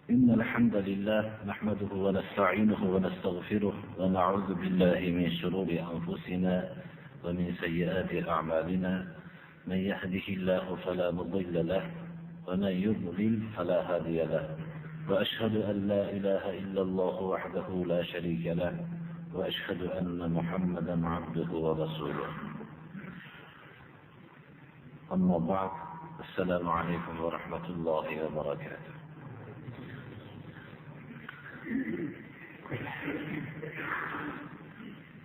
إن الحمد لله نحمده ونستعينه ونستغفره ونعوذ بالله من شرور أنفسنا ومن سيئات أعمالنا من يهده الله فلا مضل له ومن يضلل فلا هادي له وأشهد أن لا إله إلا الله وحده لا شريك له وأشهد أن محمدا عبده ورسوله أما بعد السلام عليكم ورحمة الله وبركاته.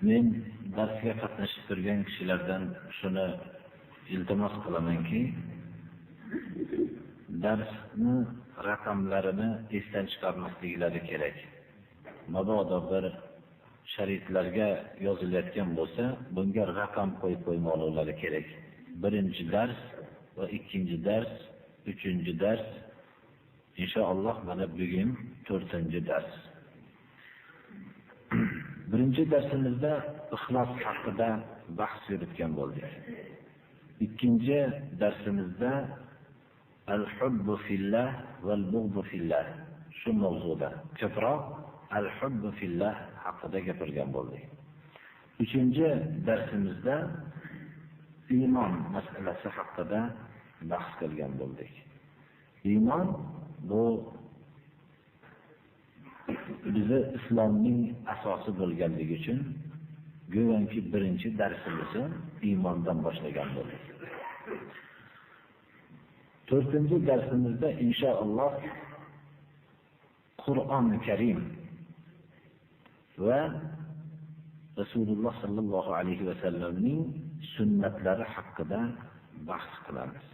Men darsga qatnashib turgan kishilardan shuni iltimos qilamanki, darsni raqamlarini esdan chiqarmasliklari kerak. Mabodo bir sharitlarga yozilayotgan bo'lsa, bunga raqam qo'yib qo'ymoqlari kerak. Birinchi dars va ikkinchi dars, uchinchi dars, inshaalloh mana bugun to'rtinchi dars. Birinchi darsimizda ixlos haqida bahs yuritgan bo'ldik. Ikkinchi darsimizda al-hubbu fillah val-bughdu fillah shu mavzuda ko'proq al-hubbu fillah haqida gapirgan bo'ldik. Uchinchi darsimizda iymon masalasi haqida bahs qilgan bo'ldik. Iymon bu bizi islomning asosi bo'lganligi uchun go'yoki birinchi darsimizni iymondan boshlagan bo'ldik. To'rtinchi darsimizda inshaalloh Qur'oni Karim va Rasululloh sallallohu alayhi va sallamning sunnatlari haqida bahs qilamiz.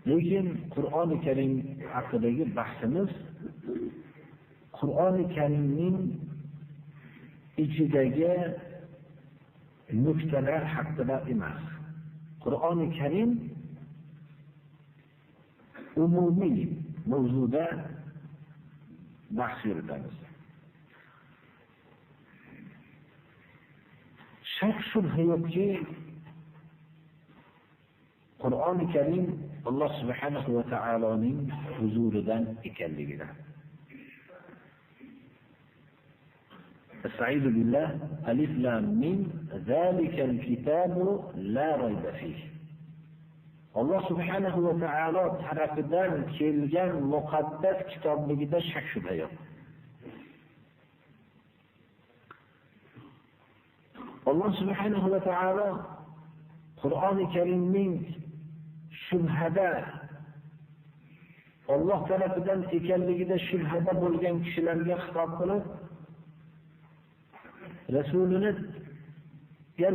Lekin Qur'oni Karim haqidagi bahsimiz Qur'oni Karimning ichidagi nuqtalar haqida emas. Qur'oni Karim umumiy mavzuda bahs yuritamiz. Shak shubha yo'qki, Qur'oni Karim Alloh subhanahu va taoloning huzuridan ekanligida. Estaizu billah, alif lam mim, zalikal kitabu la rayba fih. Alloh subhanahu va taolo tarafidan kelgan muqaddas kitobligida shak shubha yo'q. Alloh subhanahu va taolo Qur'oni Karimning shubhada Alloh tarafidan ekanligida shubhada bo'lgan kishilarga xitob qilib Rasulini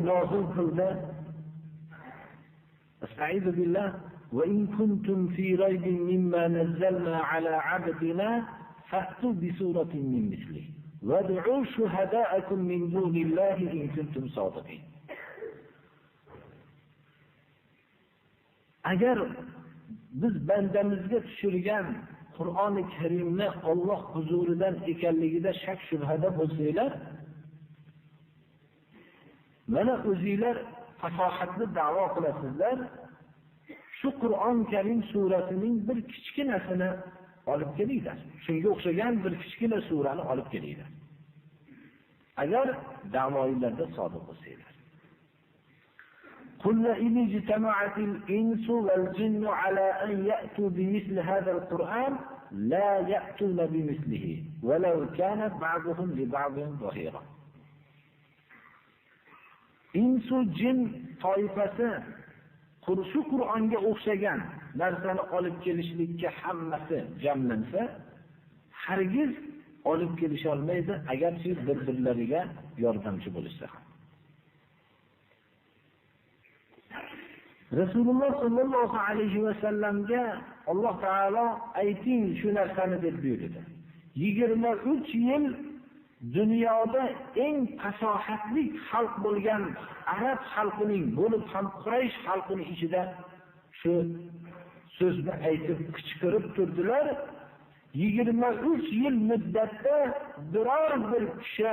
nozil qildi. Estaizu billah va in kuntum fi raybin mimma nazzalna ala abdina fa'tu bi suratin min mislihi wad'u shuhada'akum min dunillahi in kuntum sodiqin. Agar biz bandamizga tushirgan Qur'oni Karimni Alloh huzuridan ekanligida shak shubhada bo'lsanglar, mana o'zinglar fasohatni da'vo qilasizlar, shu Qur'on Karim surasining bir kichkinasini olib kelinglar. Shunga o'xshagan bir kichkina surani olib kelinglar. Agar da'voinglarda sodiq bo'lsanglar. قل إن اجتمعت الإنس والجن على أن يأتوا بمثل هذا القرآن لا يأتون بمثله ولو كان بعضهم لبعض ظهيرا. Insu jin toifasi shu Qur'onga o'xshagan narsani olib kelishlikka hammasi jamlansa, hargiz olib kelisha olmaydi, agarchi bir-birlariga yordamchi bo'lishsa ham. Rasululloh sallallohu alayhi va sallamga Alloh taolo ayting shu narsani deb buyurdi. 23 yil dunyoda eng fasohatli xalq bo'lgan arab xalqining bo'lib ham Quraysh xalqining ichida shu so'zni aytib qichqirib turdilar. 23 yil muddatda biror bir kishi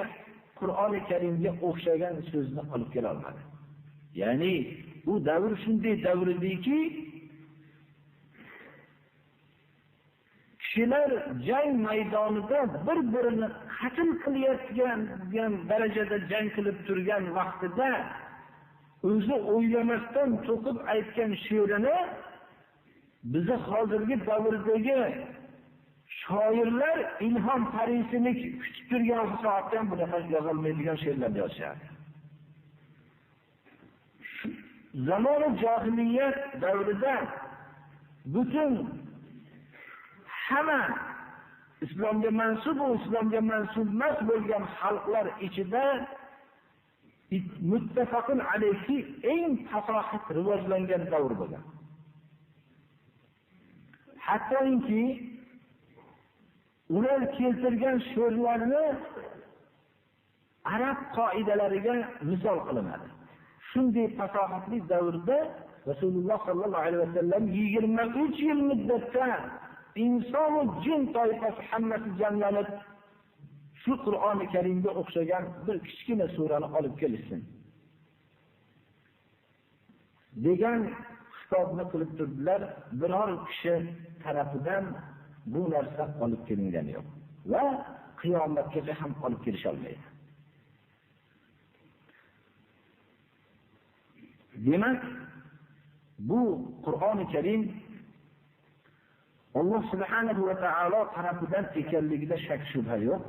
Qur'oni Karimga o'xshagan so'zni olib kela olmadi. Ya'ni bu davr shunday davr ediki, Kishilar jang maydonida bir-birini qatl qilayotgan darajada jang qilib turgan vaqtida o'zi o'ylamasdan to'qib aytgan she'rini bizni hozirgi davrdagi shoirlar ilhom parisini kutib turgan soatdan bunaqa yozolmaydigan she'rlarni yozishardi. Zamoni johiliyat davrida butun hamma islomga mansub va islomga mansub emas bo'lgan xalqlar ichida muttafaqun alayhi eng fasohat rivojlangan davr bo'lgan. Hattoki ular keltirgan she'rlarni arab qoidalariga misol qilinadi. Shunday fasohatli davrda Rasululloh sallallohu alayhi vasallam 23 yil muddatda inson va jin toifasi hammasi jamlanib shu Qur'oni Karimga o'xshagan bir kichkina surani olib kelishsin degan xitobni qilib turdilar. Biror kishi tarafidan bu narsa olib kelingani yo'q va qiyomatgacha ham olib kelisha olmaydi. Demak, bu Qur'oni Karim Alloh subhanahu va taolo tarafidan ekanligida shak shubha yo'q.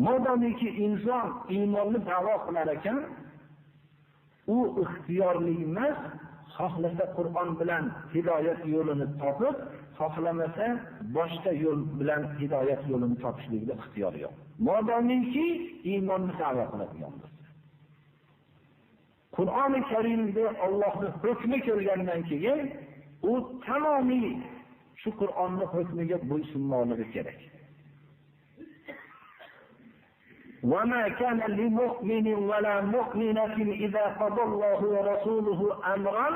Modomiki inson iymonni da'vo qilar ekan, u ixtiyorli emas, xohlasa Qur'on bilan hidoyat yo'lini topib, xohlamasa boshqa yo'l bilan hidoyat yo'lini topishlikda ixtiyori yo'q. Modomiki iymonni da'vo qiladigan bo'lsa. Qur'oni Karimda Allohning hukmi kelgandan keyin u tamomiy shu Qur'onning hukmiga bo'ysunmoqligi kerak. وَمَا كَانَ لِمُؤْمِنٍ وَلَا مُؤْمِنَةٍ إِذَا قَضَى اللَّهُ وَرَسُولُهُ أَمْرًا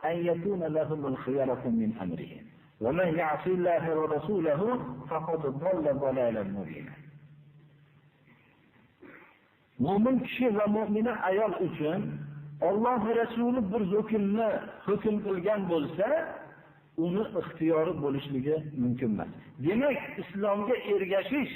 أَنْ يَكُونَ لَهُمُ الْخِيَرَةُ مِنْ أَمْرِهِمْ وَمَنْ يَعْصِ اللَّهَ وَرَسُولَهُ فَقَدْ ضَلَّ ضَلَالًا مُبِينًا. Mo'min kishi va mo'mina ayol uchun Alloh Rasuli bir hukmni hukm qilgan bo'lsa, uni ixtiyori bo'lishligi mumkin emas. Demak, islomga ergashish,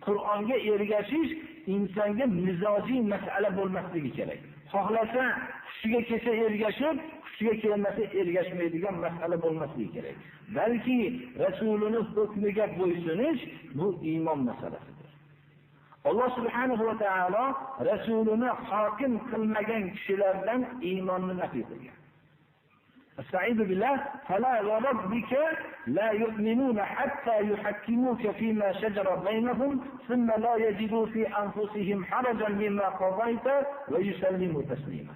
Qur'onga ergashish insonga mizojiy masala bo'lmasligi kerak. Xohlasa hushiga kelsa ergashib, hushiga kelmasa ergashmaydigan masala bo'lmasligi kerak. Balki Rasulining hukmiga bo'ysunish bu iymon masalasidir. Alloh subhanahu va taolo Rasulini hokim qilmagan kishilardan iymonni nafiy qilgan. Astaizu billah, fala va robbika la yu'minuna hatta yuhakkimuka fima shajara baynahum thumma la yajidu fi anfusihim harajan mimma qadayta va yusallimu taslima.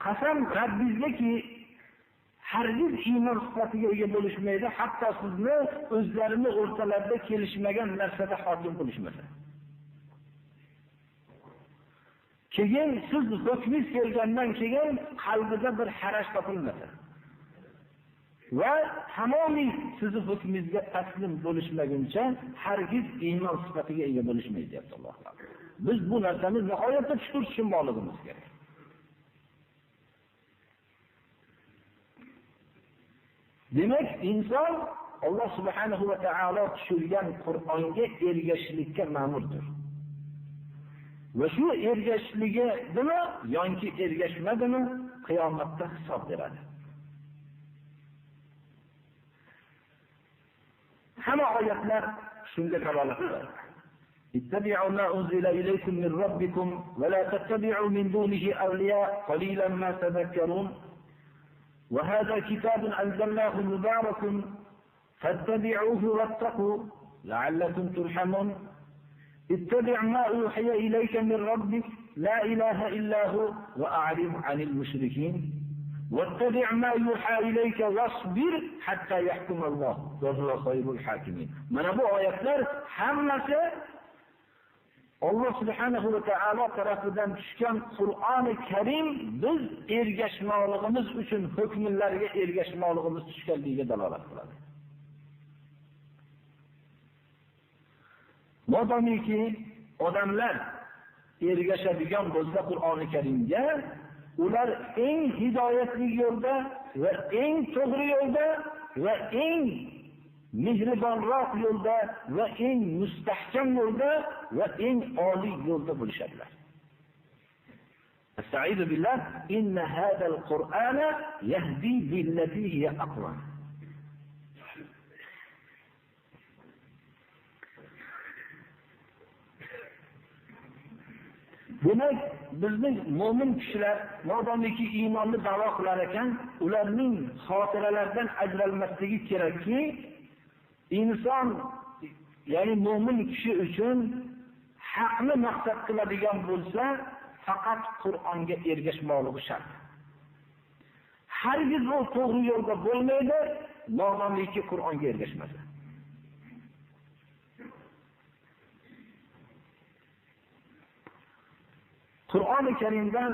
Qasam Rabbingizga hargiz iymon sifatiga ega bo'lishmaydi, hatto sizni o'zlarini o'rtalarida kelishmagan narsada hokim qilishmasa. Keyin siz hukmingiz kelgandan keyin qalbida bir haraj topilmasa va tamomiy sizni hukmingizga taslim bo'lishmaguncha hargiz iymon sifatiga ega bo'lishmaydi, deyapti Alloh taolo. Biz bu narsani nihoyatda chuqur tushunmoqligimiz kerak. Demak, inson Alloh subhanahu va taolo tushirgan Qur'onga ergashishlikka ma'murdir. Va shu ergashishligidimi yoki ergashmadimi qiyomatda hisob beradi. Hamma oyatlar shunga dalolat qiladi. Ittabi'u ma unzila ilaykum min robbikum va la tattabi'u min dunihi awliya qalilan ma tadhakkarun. وهذا كتاب أنزلناه مبارك فاتبعوه واتقوا لعلكم ترحمون. اتبع ما أوحي إليك من ربك لا إله إلا هو وأعرض عن المشركين واتبع ما يوحى إليك واصبر حتى يحكم الله وهو خير الحاكمين. Mana bu oyatlar hammasi Alloh subhanahu va taolo tarafidan tushgan Qur'oni Karim biz ergashmoqligimiz uchun hukmlarga ergashmoqligimiz tushganligiga dalolat qiladi. Modomiki odamlar ergashadigan bo'lsa Qur'oni Karimga, Ular eng hidoyatli yo'lda va eng to'g'ri yo'lda va eng mehribonroq yo'lda va eng mustahkam yo'lda va eng oliy yo'lda bo'lishadilar. Estaizu billah, inna hadal Qur'ana yahdi billati hiya aqwam. Demak, bizning mo'min kishilar modomiki iymonni da'vo qilar ekan, ularning xotiralaridan ajralmasligi kerakki, inson, ya'ni mo'min kishi uchun haqni maqsad qiladigan bo'lsa, faqat Qur'onga ergashmoqligi shart. Hargiz u to'g'ri yo'lda bo'lmaydi, modomiki Qur'onga ergashmasa. Qur'oni Karimdan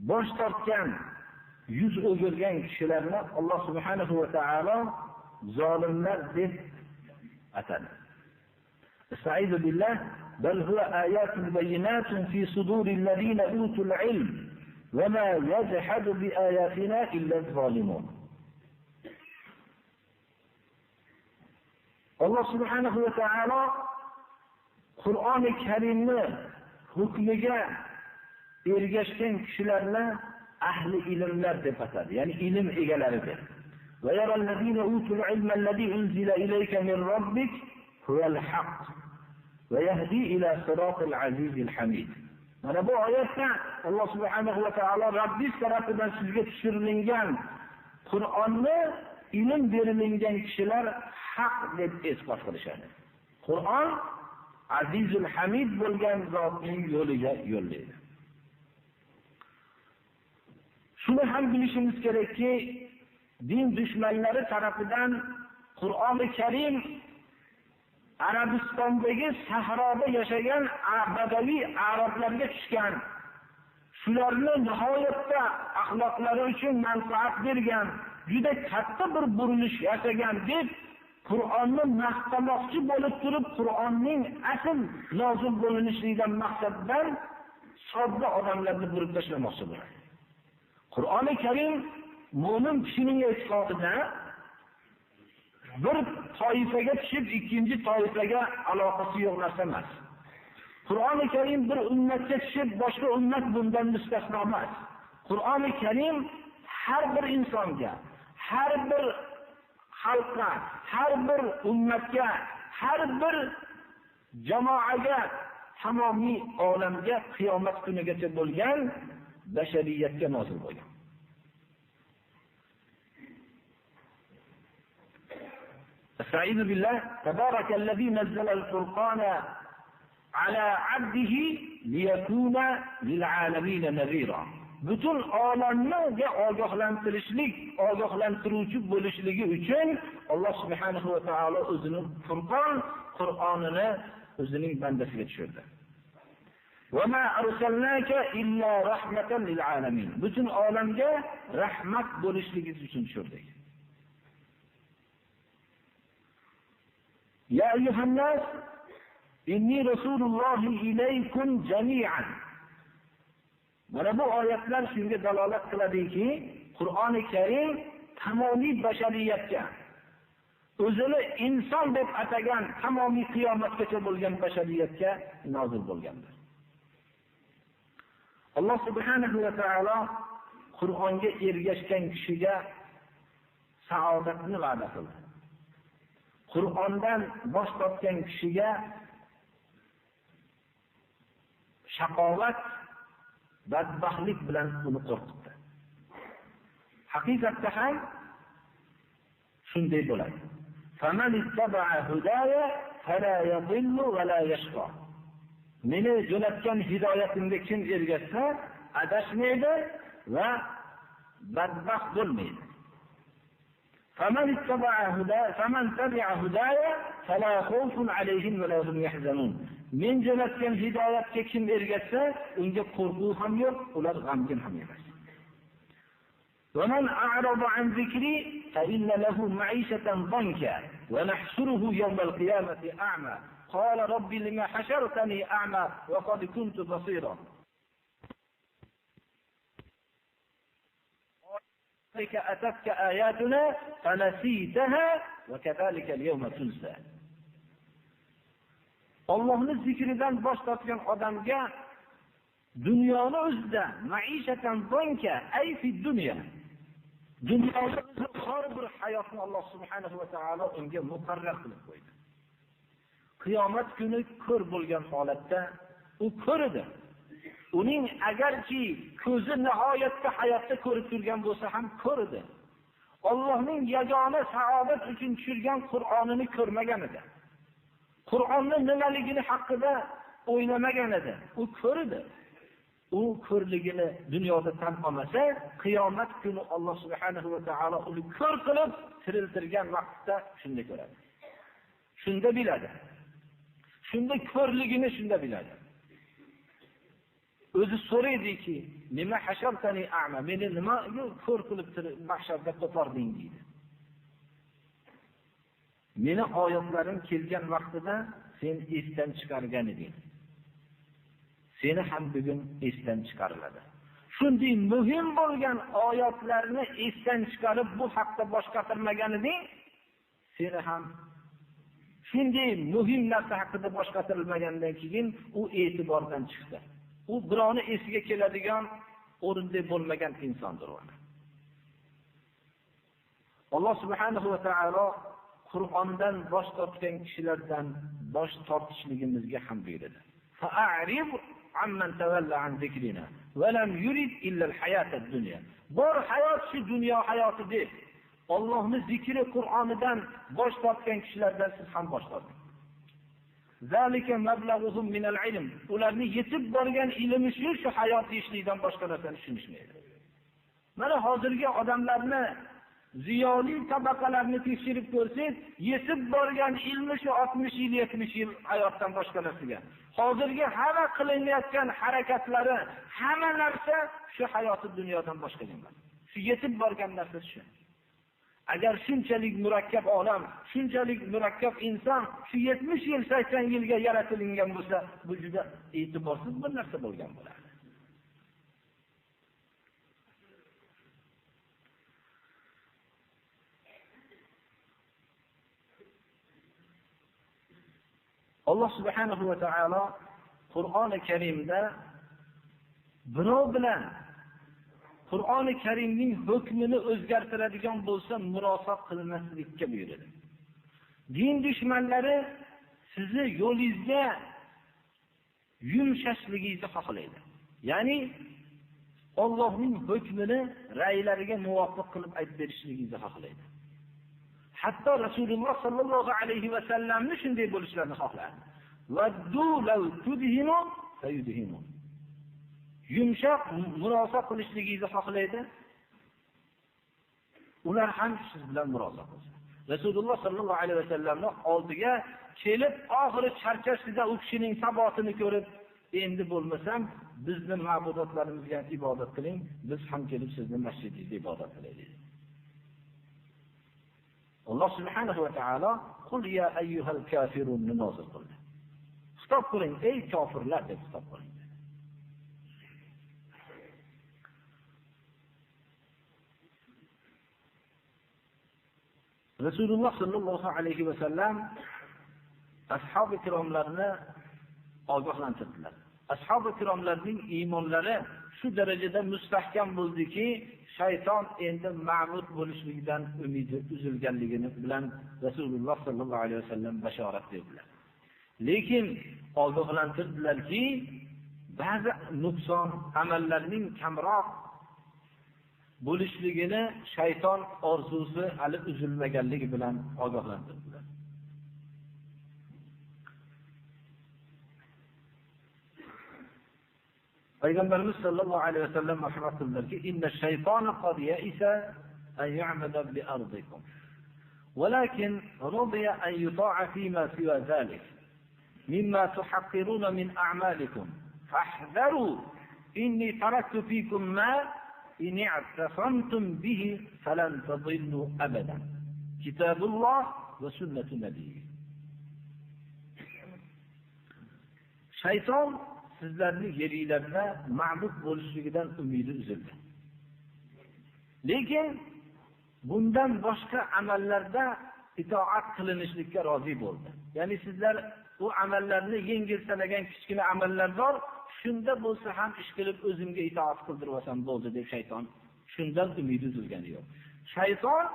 bosh tortgan, yuz o'girgan kishilarni Alloh subhanahu va taolo zolimlar deb atadi. Estaizu billah, bal huwa ayatun bayyinatun fi sudurillazina utul ilm va ma yajhadu bi ayatina illa az-zolimun. Alloh subhanahu va taolo Qur'oni Karimni hukmiga ergashgan kishilarni ahli ilmlar deb atadi, ya'ni ilm egalari deb. Va yarallazina utul ilma allazi unzila ilayka min robbik huval haqq va yahdi ila siratil azizil hamid. Mana bu oyatda Alloh subhanahu va taolo Rabbingiz tarafidan sizga tushirilgan Qur'onni ilm berilgan kishilar haq deb e'tiqod qilishadi. Qur'on Azizul Hamid bo'lgan zotning yo'liga yo'llaydi. Shuni ham bilishimiz kerakki, din dushmanlari tarafidan Qur'oni Karim Arabistondagi sahroda yashagan badaviy arablarga tushgan, shularni nihoyatda axloqlari uchun manfaat bergan, juda katta bir burilish yasagan deb Qur'onni maqtamoqchi bo'lib turib, Qur'onning asl nozil bo'linishligidan maqsaddan sodda odamlarni burib tashlamoqchi bo'ladi. Qur'oni Karim mo'min kishining e'tiqodida bir toifaga tushib, ikkinchi toifaga aloqasi yo'q narsa emas. Qur'oni Karim bir ummatga tushib, boshqa ummat bundan mustasno emas. Qur'oni Karim har bir insonga, har bir xalqqa, har bir ummatga, har bir jamoaga, tamomiy olamga qiyomat kunigacha bo'lgan bashariyatga nozil bo'lgan. Estaizu billah, tabarakallazi nazzalal furqana ala abdihi liyakuna lil alamin nazira. Butun olamga ogohlantirishlik, ogohlantiruvchi bo'lishligi uchun Alloh subhanahu va taolo o'zining Furqon Qur'onini o'zining bandasiga tushirdi. Va ma arsalnaka illa rahmatan lil alamin. Butun olamga rahmat bo'lishligi uchun tushirdik. Ya ayyuhan-nas inni rasulullohi ilaykum jami'an. Mana bu oyatlar shunga dalolat qiladiki, Qur'oni Karim tamomiy bashariyatga, o'zini inson deb atagan tamomiy qiyomatgacha bo'lgan bashariyatga nozil bo'lgandir. Alloh subhanahu va taolo Qur'onga ergashgan kishiga saodatni va'da qildi. Qur'ondan bosh tortgan kishiga shaqovat, badbaxtlik bilan uni qo'rqitdi. Haqiqatda ham shunday bo'ladi. Faman ittaba'a hudaya fala yadhillu va la yashqa. Meni jo'natgan hidoyatimga kim ergashsa, adashmaydi va badbaxt bo'lmaydi. Faman ittaba'a hudaya, faman tabi'a hudaya fala khawfun alayhim va la hum yahzanun. Men jo'natgan hidoyatga kim ergashsa, unga qo'rquv ham yo'q, ular g'amgin ham emas. ومن أعرض عن ذكري فإن له معيشة ضنكا ونحشره يوم القيامة أعمى قال رب لما حشرتني أعمى وقد كنت بصيرا. أتتك آياتنا فنسيتها وكذلك اليوم تنسى. Allohning zikridan bosh tortgan odamga dunyoni o'zida maishatan donka, ay fi dunya. Dunyoda o'zi xor bir hayotni Alloh subhanahu va taolo unga muqarrar qilib qo'ydi. Qiyomat kuni ko'r bo'lgan holatda u ko'radi. Uning agarki ko'zi nihoyatda hayotda ko'rib turgan bo'lsa ham ko'radi. Allohning yagona saodat uchun tushirgan Qur'onini ko'rmagan edi. Qur'onning nimaligini haqida o'ylamagan edi. U ko'rdi. U ko'rligini dunyoda tan olmasa, qiyomat kuni Alloh subhanahu va taolo uni ko'r qilib tiriltirgan vaqtda shunda ko'radi. Shunda biladi. Shunda ko'rligini shunda biladi. O'zi so'raydiki, nima hashartani a'ma, meni nima ko'r qilib mahsharda qo'parding deydi. Meni oyatlarim kelgan vaqtida sen esdan chiqargan eding. Seni ham bugun esdan chiqariladi. Shunday muhim bo'lgan oyatlarni esdan chiqarib bu haqda bosh qotirmagan eding, seni ham shunday muhim narsa haqida bosh qotirilmagandan keyin u e'tibordan chiqdi. U birovni esiga keladigan o'rinda bo'lmagan insondir u. Alloh subhanahu va taolo Qur'ondan bosh tortgan kishilardan bosh tortishligimizga ham buyurdi. Fa'rid amman tawalla an zikrina va lam yurid illa al-hayat ad-dunya. Bor hayot shu dunyo hayoti deb Allohning zikri Qur'onidan bosh tortgan kishilardan siz ham bosh torting. Zalika mablag'uhum min al-ilm. Ularning yetib borgan ilmi shu hayot ishligidan boshqa narsani tushunishmaydi. Mana hozirgi odamlarni ziyoli tabaqalarni tekshirib ko'rsangiz, yetib borgan ilmi shu 60 yil, 70 yil hayotdan boshqa narsaga. Hozirgi hamma qilinayotgan harakatlari, hamma narsa shu hayoti dunyodan boshqa emas. Shu yetib borgan narsa shu. Agar shunchalik murakkab olam, shunchalik murakkab inson shu 70 yil, 80 yilga yaratilgan bo'lsa, bu juda e'tiborsiz bir narsa bo'lgan bo'ladi. Alloh subhanahu va taolo Qur'oni Karimda birov bilan Qur'oni Karimning hukmini o'zgartiradigan bo'lsa, murosa qilmaslikka buyuradi. Din dushmanlari sizni yo'lingizda yumshashligingizni xohlaydi. Ya'ni Allohning hukmini ra'ylariga muvofiq qilib aytib berishligingizni xohlaydi. Hatto Rasululloh sallallohu alayhi va sallamni shunday bo'lishlarini xohlardi. Vaddu law tudhinu fayudhinu. Yumshoq murosa qilishligingizni xohlaydi. Ular ham siz bilan murosa qilsa. Rasululloh sallallohu alayhi vasallamni oldiga kelib, oxiri charchashida u kishining sabotini ko'rib, endi bo'lmasam bizni ma'budotlarimizga ibodat qiling, biz ham kelib sizni masjidingizda ibodat qilaylik. Alloh subhanahu va taolo qul ya ayyuhal kafirun nozil qildi. Xitob qiling ey kofirlar deb xitob qiling. Rasululloh sallallohu alayhi va sallam ashabi kiromlarni ogohlantirdilar. Ashabi kiromlarning iymonlari shu darajada mustahkam bo'ldiki, shayton endi ma'bud bo'lishligidan umidi uzilganligini bilan Rasululloh sallallohu alayhi vasallam bashorat berdilar. Lekin ogohlantirdilarki, ba'zi nuqson amallarning kamroq bo'lishligini shayton orzusi hali uzilmaganligi bilan ogohlantirdilar. Payg'ambarimiz sallallohu alayhi vasallam marhamat qildilarki, inna shaytona qad ya'isa an yu'bada bi ardikum. Walakin radiya an yuta'a fima siwa zalik mimma tuhaqqiruna min a'malikum. Fahdharu inni taraktu fikum ma in i'tasamtum bihi falan tadillu abadan. Kitabulloh va sunnatu nabiyyi. Shayton sizlarning yeringlarda ma'bud bo'lishligidan umidi uzildi. Lekin bundan boshqa amallarda itoat qilinishlikka rozi bo'ldi. Ya'ni sizlar bu amallarni yengil sanagan kichkina amallar bor, shunda bo'lsa ham ish qilib o'zimga itoat qildirib olsam bo'ldi deb shayton shundan umidi uzilgani yo'q. Shayton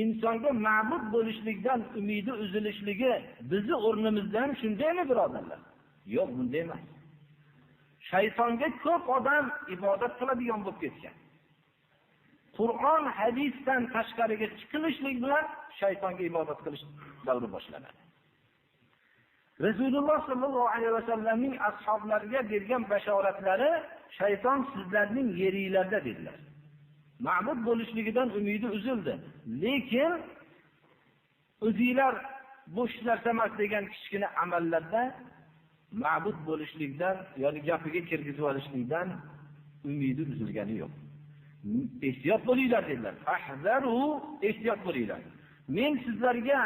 insonga ma'bud bo'lishlikdan umidi uzilishligi bizni o'rnimizdan shundaymi, birodarlar? Yo'q, bunday emas. Shaytonga ko'p odam ibodat qiladigan bo'lib ketgan. Qur'on, hadisdan tashqariga chiqilishlik bilan shaytonga ibodat qilish davri boshlanadi. Rasululloh sollallohu alayhi vasallamning ashablariga bergan bashoratlari shayton sizlarning yeringlarda dedilar. Ma'bud bo'lishligidan umidi uzildi. Lekin o'zinglar bo'sh narsa emas degan kichkina amallarda ma'bud bo'lishlikdan, ya'ni gapiga kirgizib olishlikdan umidi uzilgani yo'q. Ehtiyot bo'linglar dedilar. Ahzaru, ehtiyot bo'linglar. Men sizlarga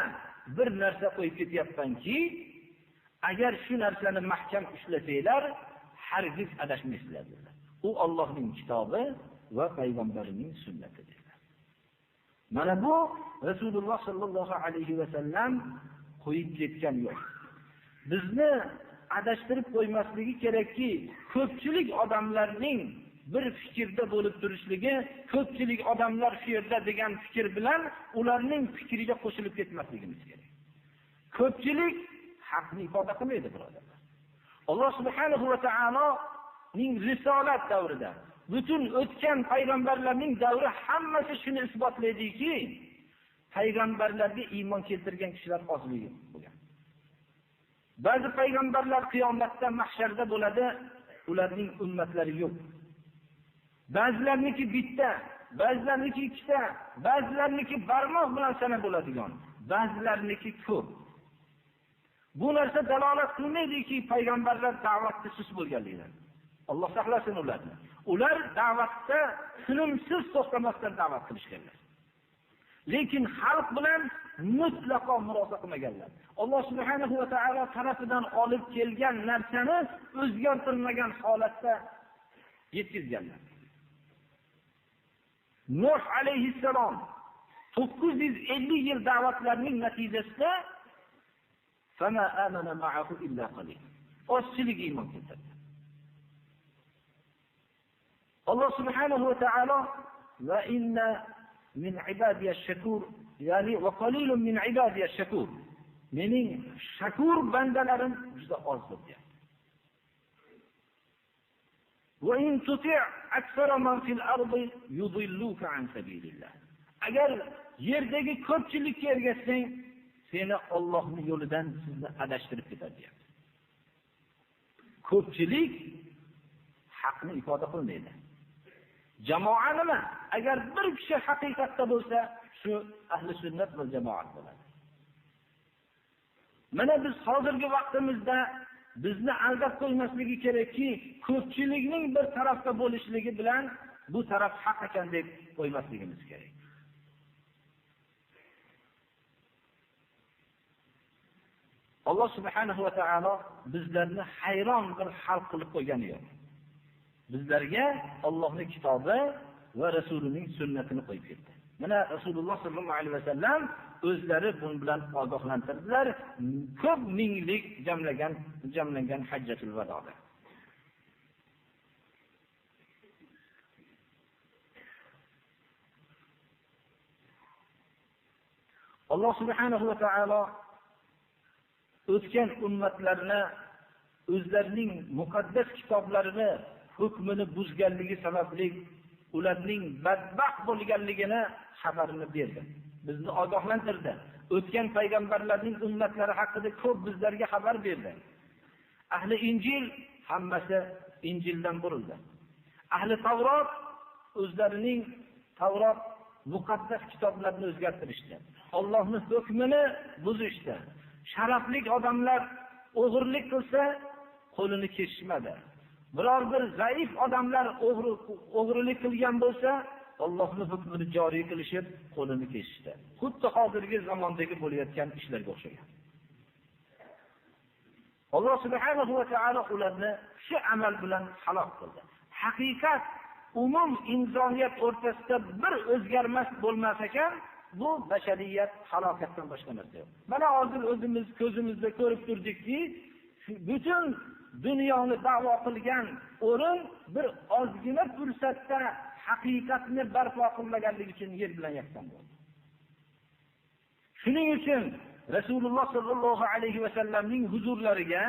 bir narsa qo'yib ketyapmanki, agar shu narsani mahkam ushlasanglar, hargiz adashmaysizlar dedilar. U Allohning kitobi va payg'ambarining sunnati dedilar. Mana bu Rasululloh sallallohu alayhi va sallam qo'yib ketgan yo'l. Bizni adashtirib qo'ymasligi kerakki, ko'pchilik odamlarning bir fikrda bo'lib turishligi, ko'pchilik odamlar shu yerda degan fikr bilan ularning fikriga qo'shilib ketmasligimiz kerak. Ko'pchilik haqni ifoda qilmaydi, birodarlar. Alloh subhanahu va taoloning risolat davrida butun o'tgan payg'ambarlarning davri hammasi shuni isbotlaydiki, payg'ambarlarga iymon keltirgan kishilar ozligi bo'lgan. Ba'zi payg'ambarlar qiyomatda mahsharda bo'ladi, ularning ummatlari yo'q. Ba'zilarniki bitta, ba'zilarniki ikkita, ba'zilarniki barmoq bilan sanab bo'ladigan, ba'zilarniki ko'p. Bu narsa dalolat qilmaydiki, payg'ambarlar da'vatda sust bo'lganligidan. Alloh saqlasin ularni. Ular da'vatda tinimsiz to'xtamasdan da'vat qilishganlar. Lekin xalq bilan mutlaqo murosa qilmaganlar. Alloh subhanahu va taolo tarafidan olib kelgan narsani o'zgartirmagan holatda yetkazganlar. Nuh alayhissalom 950 yil da'vatlarning natijasida fama amana ma'ahu illa qalil. Ozchilik iymon keltirdi. Alloh subhanahu va taolo va inna min ibadiy ash-shakur, ya'ni va qalilun min ibadiy ash-shakur. Mening shakur bandalarim juda ozdir deyapti. Va in tuti' aktsara man fil ardi yudilluka an sabilillah. Agar yerdagi ko'pchilikka ergashsang, seni Allohning yo'lidan sizni adashtirib ketadi deyapti. Ko'pchilik haqni ifoda qilmaydi. Jamoa nima? Agar bir kishi haqiqatda bo'lsa, shu ahli sunnat va jamoat bo'ladi. Mana biz hozirgi vaqtimizda bizni aldab qo'ymasligi kerakki, ko'pchilikning bir tarafda bo'lishligi bilan bu taraf haq ekan deb qo'ymasligimiz kerak. Alloh subhanahu va taolo bizlarni hayron bir xalq qilib qo'ygani yo'q. Bizlarga Allohning kitobi va Rasulining sunnatini qo'yib ketdi. Mana Rasululloh sollallohu alayhi vasallam o'zlari bun bilan ogohlantirdilar. Ko'p minglik jamlangan Hajjatul Vadoda. Alloh subhanahu va taolo o'tgan ummatlarni o'zlarining muqaddas kitoblarini hukmini buzganligi sababli ularning badbaxt bo'lganligini xabarini berdi. Bizni ogohlantirdi. O'tgan payg'ambarlarning ummatlari haqida ko'p bizlarga xabar berdi. Ahli Injil hammasi Injildan burildi. Ahli Tavrot o'zlarining Tavrot muqaddas kitoblarini o'zgartirishdi. Allohning hukmini buzishdi. Sharafli odamlar o'g'irlik qilsa, qo'lini kesishmadi. Biror bir zaif odamlar o'g'irlik qilgan bo'lsa, Allohning hukmini joriy qilishib, qo'lini kesishdi. Xuddi hozirgi zamondagi bo'layotgan ishlarga o'xshagan. Alloh subhanahu va taolo ularni shu amal bilan halok qildi. Haqiqat umum insoniyat o'rtasida bir o'zgarmas bo'lmas ekan, bu bashariyat halokatdan boshqa narsa yo'q. Mana hozir o'zimiz ko'zimizda ko'rib turdikki, butun dunyoni da'vo qilgan o'rin bir ozgina fursatda haqiqatni barpo qilmaganligi uchun yer bilan yakson bo'ldi. Shuning uchun Rasululloh sallallohu alayhi va sallamning huzurlariga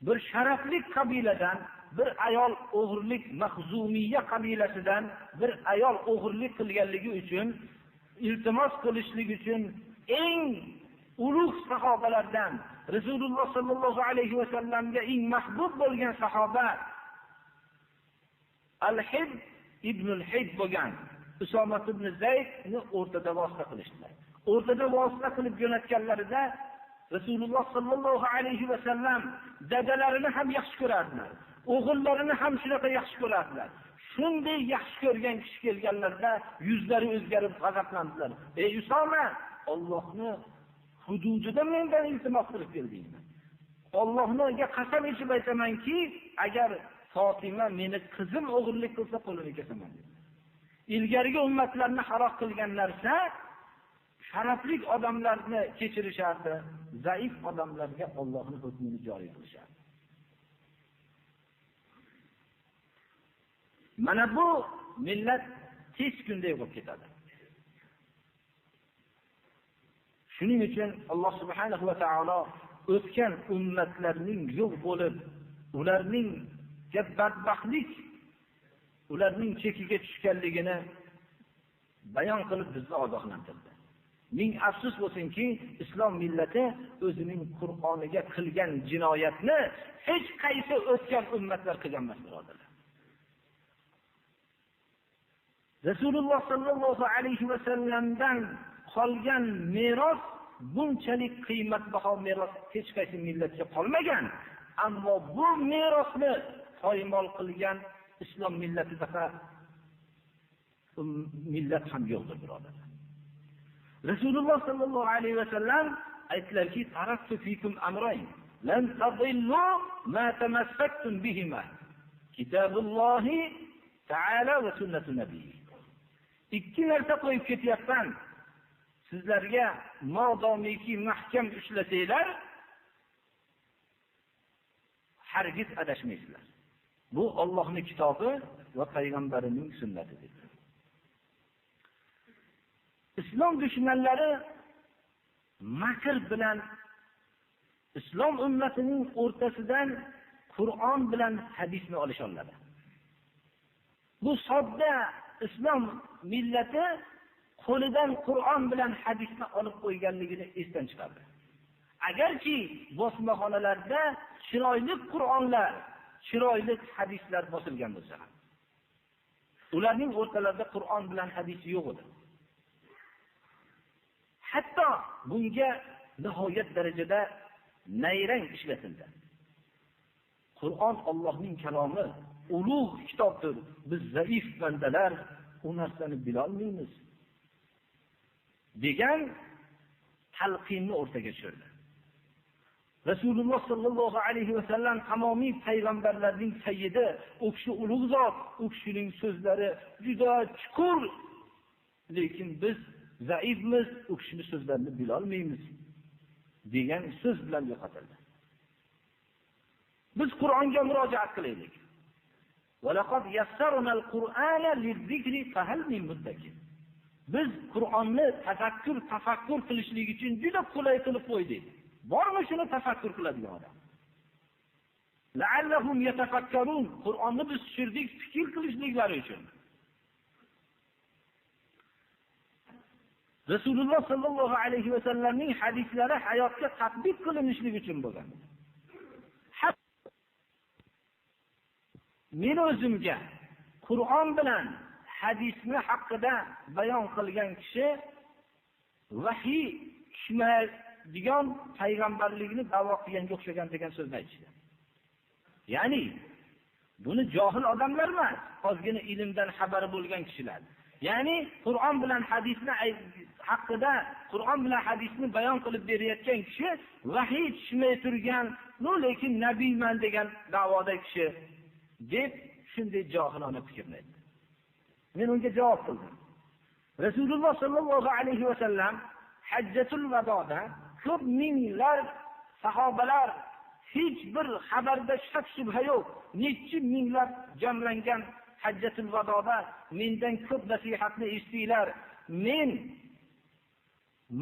bir sharafli qabiladan bir ayol o'g'irlik, Mahzumiyya qabilasidan bir ayol o'g'irlik qilganligi uchun iltimos qilishlik uchun eng ulug' sahobalardan Rasululloh sallallohu alayhi va sallamga eng mahbub bo'lgan sahoba Al-Hib ibn al-Hib bo'lgan Usoma ibn Zaydni o'rtada vosita qilishdilar. O'rtada vosita qilib jo'natganlarida Rasululloh sallallohu alayhi va sallam dadalarini ham yaxshi ko'rardilar, o'g'illarini ham shunaqa yaxshi ko'rardilar. Shunday yaxshi ko'rgan kishi kelganlarida yuzlari o'zgarib g'azablandilar. Ey Usoma, Allohni hududida mendan iltimos qilib keldingmi? Allohga qasam ichib aytamanki, agar Fatima meni qizim o'g'irlik qilsa qo'lini kesaman dedi. Ilgarigi ummatlarni halok qilgan narsa sharafli odamlarni kechirishardi, zaif odamlarga Allohning hukmini joriy qilishardi. Mana bu millat tez kunda yo'q bo'lib ketadi. Shuning uchun Alloh subhanahu va taolo o'tgan ummatlarning yo'q bo'lib, ularning badbaxtlik ularning chekiga tushganligini bayon qilib bizni ogohlantirdi. Ming afsus bo'lsinki, islom millati o'zining Qur'oniga qilgan jinoyatni hech qaysi o'tgan ummatlar qilgan emas, birodarlar. Rasululloh sallallohu alayhi va sallamdan qolgan meros bunchalik qiymatbaho meros hech qaysi millatga qolmagan. Ammo bu merosni poymol qilgan islom millatida millat ham yo'qdir, birodarlar. Rasululloh sallallohu alayhi va sallam aytdilarki, taraktu fikum amrayn lan tadillu ma tamassaktum bihima kitabullohi ta'ala va sunnatu nabiyyi. Ikki narsa qo'yib ketyapman sizlarga, modomiki mahkam ushlasanglar hargiz adashmaysizlar. Bu Allohning kitobi va payg'ambarining sunnatidir. Islom dushmanlari makr bilan islom ummatining o'rtasidan Qur'on bilan hadisni olishadi. Bu sodda islom millati qo'lidan Qur'on bilan hadisni olib qo'yganligini esdan chiqardi. Agarki bosmaxonalarda chiroyli Qur'onlar, chiroyli hadislar bosilgan bo'lsa ham, ularning o'rtalarida Qur'on bilan hadis yo'q edi. Hatto bunga nihoyat darajada nayrang ishlatildi. Qur'on Allohning kalomi, ulug' kitobdir. Biz zaif bandalar u narsani bila olmaymiz degan talqinni o'rtaga tushirdi. Rasululloh sallallohu alayhi va sallam tamomiy payg'ambarlarning sayyidi, u kishi ulug' zot, u kishining so'zlari juda chuqur, lekin biz zaifmiz, u kishining so'zlarini bila olmaymiz degan so'z bilan yo'qotildi. Biz Qur'onga murojaat qilaylik. Va laqad yassarnal Qur'ana liz-zikri fahal min muddakir. Biz Qur'onni tafakkur, tafakkur qilishlik uchun juda qulay qilib qo'ydik. Bormi shuni tafakkur qiladigan odam? La'allahum yatafakkarun. Qur'onni biz tushirdik fikr qilishliklari uchun. Rasululloh sallallohu alayhi va sallamning hadislari hayotga tatbiq qilinishligi uchun bo'lgan. Men o'zimga Qur'on bilan hadisni haqida bayon qilgan kishi vahiy tushmaydigan payg'ambarlikni da'vo qilganga o'xshagan degan so'zni aytishdi. Ya'ni buni johil odamlar emas, ozgina ilmdan xabari bo'lgan kishilar. Ya'ni Qur'on bilan hadisni haqida, Qur'on bilan hadisni bayon qilib berayotgan kishi vahiy tushmay turgan, lekin nabiyman degan da'voda kishi deb shunday johilona fikrni aytdi. Men unga javob qildim. Rasululloh sallallohu alayhi va sallam Hajjatul Vadoda ko'p minglar sahobalar, hech bir xabarda shak shubha yo'q, necha minglab jamlangan Hajjatul Vadoda mendan ko'p nasihatni eshitdinglar. Men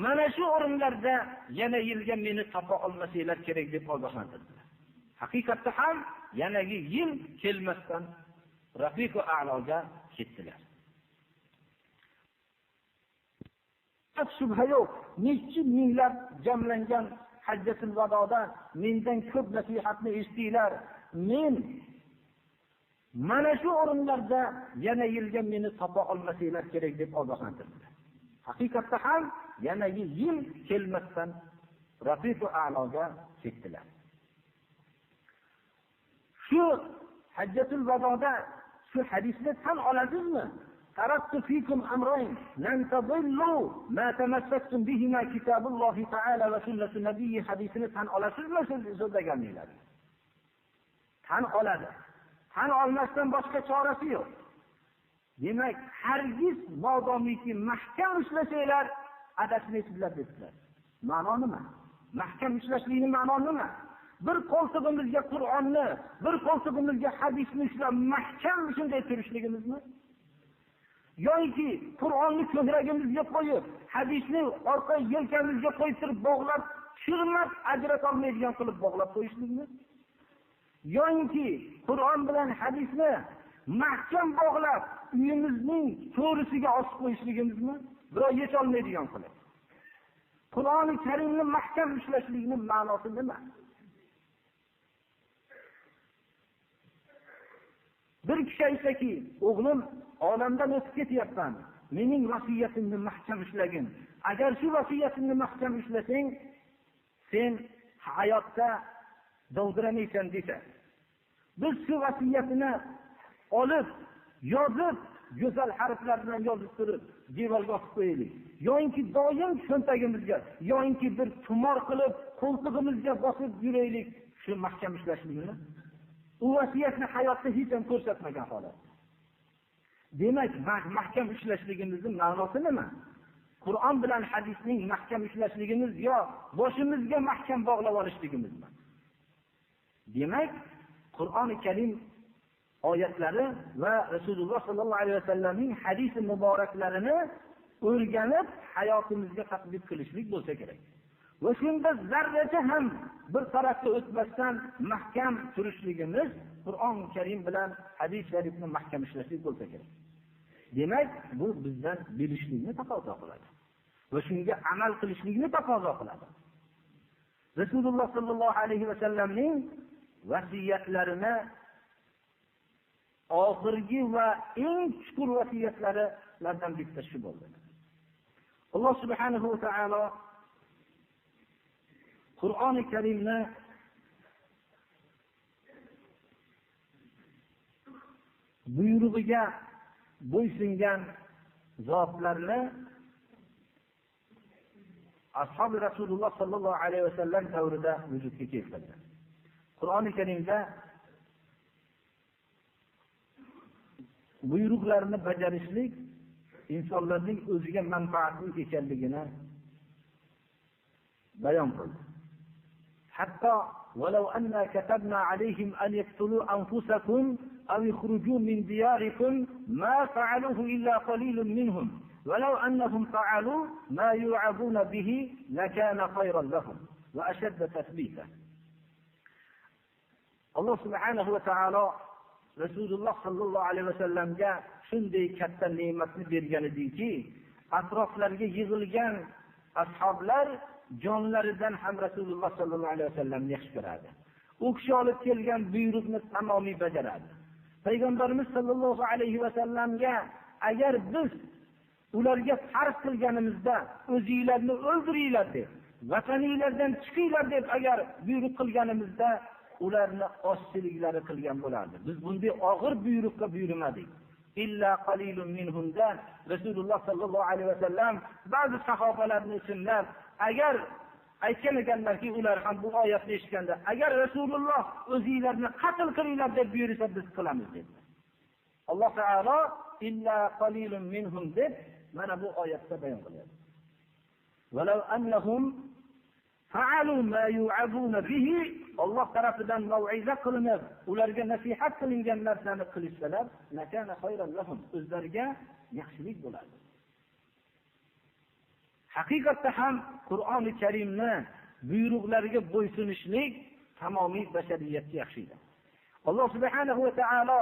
mana shu o'rinlarda yana yilga meni topa olmasanglar kerak deb ogohlantirdilar. Haqiqatda ham yanagi yil kelmasdan Rafiqu A'loga ketdilar. Shubha yo'q, necha minglab jamlangan Hajjatul Vadoda mendan ko'p nasihatni eshitdinglar. Men mana shu o'rinlarda yana yilga meni topa olmasanglar kerak deb ogohlantirdilar. Haqiqatda ham yanagi yil kelmasdan Rafiqu A'loga ketdilar. Shu Hajjatul Vadoda shu hadisni tan olasizmi? Taraktu fikum amrayn lan tadillu ma tamassaktum bihima kitabullohi ta'ala va sunnatu nabiyyi hadisini tan olasizmi siz so'zlaganinglar? Tan oladi. Tan olmasdan boshqa chorasi yo'q. Demak, hargiz modomiki mahkam ushlasanglar, adashmaysizlar dedilar. Ma'no nima? Mahkam ushlashlikning ma'no nima? Bir qo'ltig'imizga Qur'onni, bir qo'ltig'imizga hadisni ushlab mahkam shunday turishligimizmi? Yoki Qur'onni ko'kragimizga qo'yib, hadisni orqa yelkamizga qo'yib turib bog'lab, tushirmab ajrata olmaydigan qilib bog'lab qo'yishlikmi? Yoki Qur'on bilan hadisni mahkam bog'lab uyimizning to'risiga osib qo'yishligimizmi? Birov yecha olmaydigan qilib. Qur'oni Karimni mahkam ushlashlikning ma'nosi nima? Bir kishi aytsaki, o'g'lim olamdan o'tib ketyapman, mening vasiyatimni mahkam ushlagin. Agar shu vasiyatimni mahkam ushlasang, sen hayotda dovdiramaysan desa. Biz shu vasiyatini olib, yozib, go'zal harflar bilan yozib turib, devorga osib qo'yaylik. Yoinki doim cho'ntagimizga, yoinki bir tumor qilib, qo'ltig'imizga bosib yuraylik shu mahkam ushlashlikni. U vasiyatni hayotda hech ham ko'rsatmagan holat. Demak, mahkam ushlashligimizning ma'nosi nima? Qur'on bilan hadisning mahkam ushlashligimiz yo boshimizga mahkam bog'lab olishligimizmi? Demak, Qur'oni Karim oyatlari va Rasululloh sallallohu alayhi vasallamning hadisi muboraklarini o'rganib hayotimizga tatbiq qilishlik bo'lsa kerak. Va shunda zarracha ham bir tarafga o'tmasdan mahkam turishligimiz Qur'oni Karim bilan hadis sharifni mahkam ushlashlik bo'lsa kerak. Demak, bu bizdan bilishlikni taqozo qiladi va shunga amal qilishlikni taqozo qiladi. Rasululloh sallallohu alayhi vasallamning vasiyatlarini oxirgi va eng chuqur vasiyatlaridan bittasi shu bo'ldi. Alloh subhanahu va taolo Qur'oni Karimni buyrug'iga bo'ysungan zotlarni ashabi Rasululloh sallallohu alayhi vasallam davrida vujudga keltirdi. Qur'oni Karimda buyruqlarni bajarishlik insonlarning o'ziga manfaatli ekanligini bayon qildi. Hatto ولو أنا كتبنا عليهم أن يقتلوا أنفسكم أو يخرجوا من دياركم ما فعلوه إلا قليل منهم ولو أنهم فعلوا ما يوعظون به لكان خيرا لهم وأشد تثبيتا. Alloh subhanahu va taolo Rasululloh sallallohu alayhi vasallamga shunday katta ne'matni bergan ediki, atroflarga yig'ilgan ashoblar jonlaridan ham Rasululloh sallallohu alayhi vasallamni yaxshi ko'radi. U kishi olib kelgan buyruqni tamomiy bajaradi. Payg'ambarimiz sallallohu alayhi vasallamga agar biz ularga farz qilganimizda o'zinglarni o'ldiringlar deb, vataninglardan chiqinglar deb agar buyruq qilganimizda ularni ozchiliklari qilgan bo'lardi. Biz bunday og'ir buyruqqa buyurmadik. Illa qalilun minhumda Rasululloh sallallohu alayhi vasallam ba'zi sahobalarni ismlab, agar Aytgan ekanlarki, ular ham bu oyatni eshitganda, agar Rasululloh o'zinglarni qatl qilinglar deb buyursa, biz qilamiz dedilar. Alloh taolo illa qalilun minhum deb mana bu oyatda bayon qilyapti. Walau annahum fa'alu ma yu'azuna bihi, Alloh tarafidan mau'iza qilinib, ularga nasihat qilingan narsani qilishsalar, lakana khayran lahum, o'zlariga yaxshilik bo'ladi. Haqiqatda ham Qur'oni Karimni buyruqlariga bo'ysunishlik tamomiy bashariyatga yaxshidir. Alloh subhanahu va taolo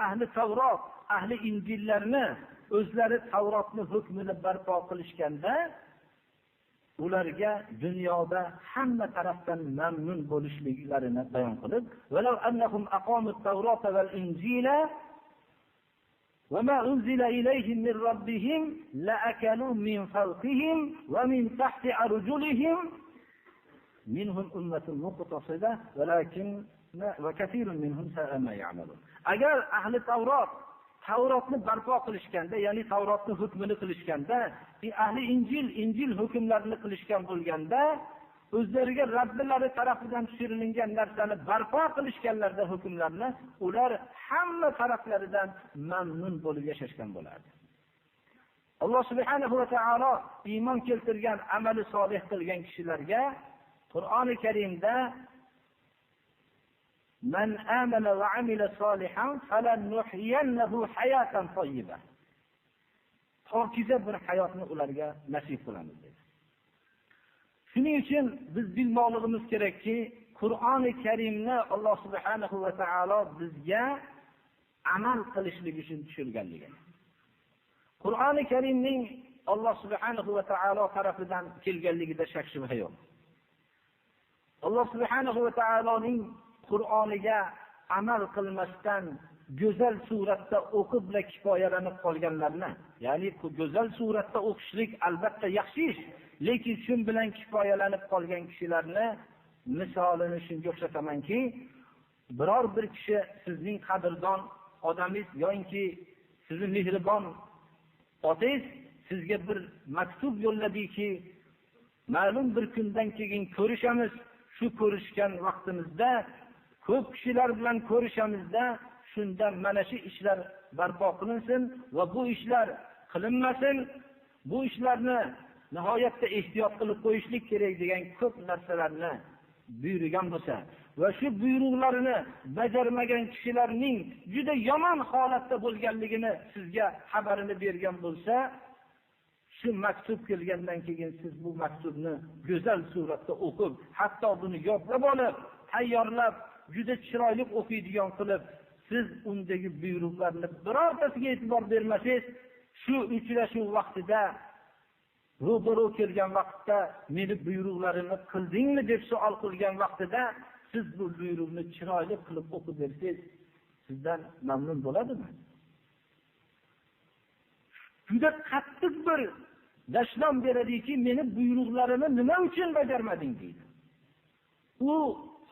ahli Tavrot, ahli Injillarni o'zlari Tavrotni hukmini barpo qilishganda ularga dunyoda hamma tarafdan mamnun bo'lishliklarini bayon qilib, "Valau annahum aqamut Tavrota val Injila وما أنزل إليهم من ربهم لأكلوا من فوقهم ومن تحت أرجلهم منهم أمة مقتصدة ولكن وكثير منهم ساء ما يعملون." Agar ahli Tavrot Tavrotni barpo qilishganda, ya'ni Tavrotni hukmini qilishganda, ahli Injil Injil hukmlarini qilishgan bo'lganda, o'zlariga Robbilari tarafidan tushirilgan narsani barpo qilishganlarda hukmlarni ular hamma taraflaridan mamnun bo'lib yashashgan bo'lardi. Alloh subhanahu va taolo iymon keltirgan, amali solih qilgan kishilarga Qur'oni Karimda man amana va amila solihan falanuhyiyannahu hayatan tayyiba. Pokiza bir hayotni ularga nasib qilamiz dedi. Shuning uchun biz bilmoqligimiz kerakki, Qur'oni Karimni Alloh subhanahu va taolo bizga amal qilishlik uchun tushirganligini. Qur'oni Karimning Alloh subhanahu va taolo tarafidan kelganligida shak shubha yo'q. Alloh subhanahu va taoloning Qur'oniga amal qilmasdan go'zal suratda o'qibla kifoyalanib qolganlarni, ya'ni go'zal suratda o'qishlik albatta yaxshi ish, lekin shun bilan kifoyalanib qolgan kishilarni misolini shunga o'xshatamanki, biror bir kishi sizning qadrdon odamingiz yoki sizni mehribon otangiz sizga bir maktub yo'lladiki, ma'lum bir kundan keyin ko'rishamiz, shu ko'rishgan vaqtimizda ko'p kishilar bilan ko'rishamizda shunda mana shu ishlar barpo qilinsin va bu ishlar qilinmasin, bu ishlarni nihoyatda ehtiyot qilib qo'yishlik kerak degan ko'p narsalarni buyurgan bo'lsa va shu buyruqlarini bajarmagan kishilarning juda yomon holatda bo'lganligini sizga xabarini bergan bo'lsa, shu maktub kelgandan keyin siz bu maktubni go'zal suratda o'qib, hatto buni yodlab olib, tayyorlab, juda chiroyli o'qiydigan qilib, siz undagi buyruqlarni birortasiga e'tibor bermasangiz, shu uchrashuv vaqtida ro'baro kelgan vaqtda meni buyruqlarimni qildingmi deb savol qilgan vaqtida siz bu buyruqni chiroyli qilib o'qib bersangiz, sizdan mamnun bo'ladimi? Juda qattiq bir dashnom beradiki, meni buyruqlarimni nima uchun bajarmading deydi. U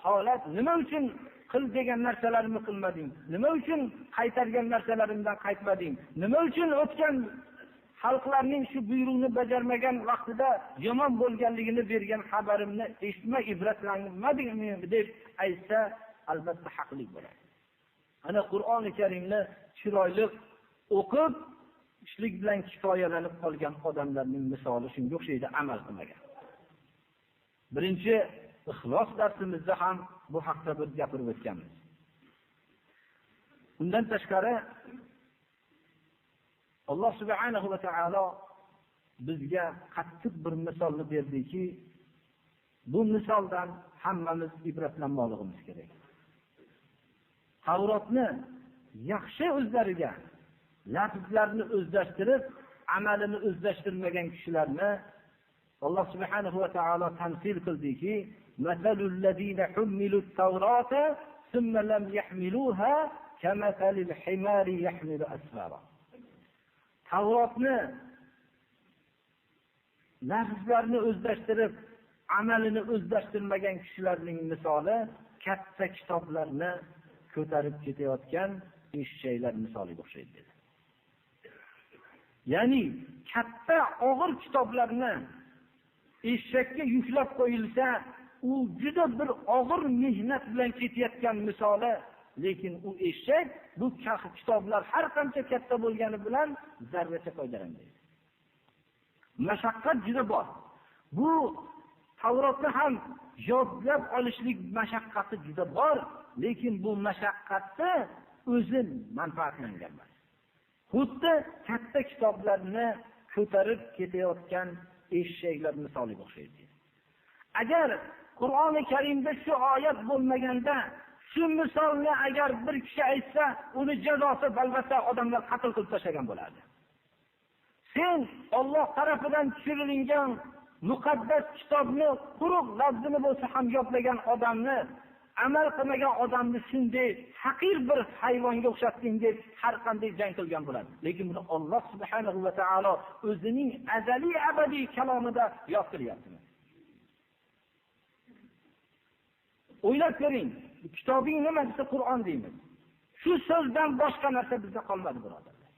holat nima uchun qil degan narsalarimni qilmading? Nima uchun qaytargan narsalarimdan qaytmading? Nima uchun o'tgan xalqlarning shu buyruqni bajarmagan vaqtida yomon bo'lganligini bergan xabarimni eshitmay ibratlanmadingmi deb aytsa, albatta haqli bo'ladi. Ana Qur'oni Karimni chiroyli o'qib, ishlik bilan kifoyalanib qolgan odamlarning misoli shunga o'xshaydi, amal qilmagan. Birinchi Ixlos darsimizda ham bu haqda bir gapirib o'tganmiz. Undan tashqari Alloh subhanahu va taolo bizga qattiq bir misolni berdiki, bu misoldan hammamiz ibratlanmoqligimiz kerak. Tavrotni yaxshi o'zlariga lafzlarni o'zlashtirib, amalini o'zlashtirmagan kishilarni Alloh subhanahu va taolo tamsil qildiki, masalul ladina hummilut tavrata thumma lam yahmiluha kamasalil himari yahmilu asfara. Tavrotni lafzlarni o'zlashtirib, amalini o'zlashtirmagan kishilarning misoli katta kitoblarni ko'tarib ketayotgan eshaklar misoliga o'xshaydi dedi. Ya'ni katta og'ir kitoblarni eshakka yuklab qo'yilsa, u juda bir og'ir mehnat bilan ketayotgan misoli, lekin u eshak bu kitoblar har qancha katta bo'lgani bilan zarracha foydalanmaydi. Mashaqqat juda bor. Bu Tavrotni ham yodlab olishlik mashaqqati juda bor, lekin bu mashaqqatni o'zi manfaatlangan emas. Xuddi katta kitoblarni ko'tarib ketayotgan eshaklar misoliga o'xshaydi. Agar Qur'oni Karimda shu oyat bo'lmaganda, shu misolni agar bir kishi aytsa, uni jazosi albatta odamlar qatl qilib tashlagan bo'lardi. Sen Alloh tarafidan tushirilgan muqaddas kitobni quruq lafzini bo'lsa ham yodlagan odamni, amal qilmagan odamni shunday haqir bir hayvonga o'xshatding deb har qanday jang qilgan bo'ladi. Lekin buni Alloh subhanahu va taolo o'zining azaliy abadiy kalomida yod qilyapti. O'ylab ko'ring, kitobing nima desa Qur'on deymiz. Shu so'zdan boshqa narsa bizda qolmadi, birodarlar.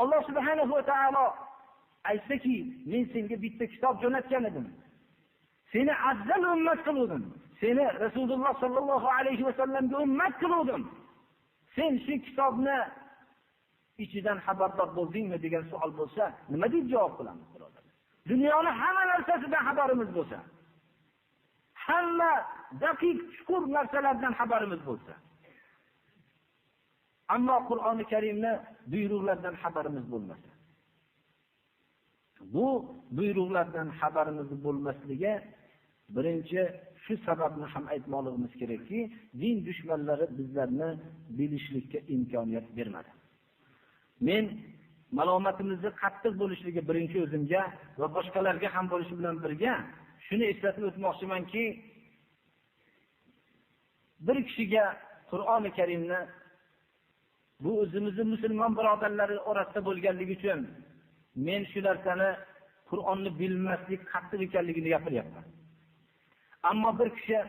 Alloh subhanahu va taolo aytsaki, men senga bitta kitob jo'natgan edim. Seni afzal ummat qildim. Seni Rasululloh sallallohu alayhi va sallamga ummat qildim. Sen shu kitobni ichidan xabardor bo'ldingmi degan savol bo'lsa, nima deb javob qilamiz, birodarlar? Dunyoni hamma narsasidan xabarimiz bo'lsa, hamma daqiq chuqur narsalardan xabarimiz bo'lsa, ammo Qur'oni Karimni buyruqlardan xabarimiz bo'lmasa, bu buyruqlardan xabarimiz bo'lmasligi birinchi shu sababni ham aytmoqligimiz kerakki, din dushmanlari bizlarni bilishlikka imkoniyat bermadi. Men malomatimizni qattiq bo'lishligi birinchi o'zimga va boshqalarga ham bo'lishi bilan birga shuni eslatib o'tmoqchimanki, bir kishiga Qur'oni Karimni bu o'zimizni musulmon birodarlari orasida bo'lganligi uchun men shu narsani Qur'onni bilmaslik qattiq ekanligini gapiryapman. Ammo bir kishi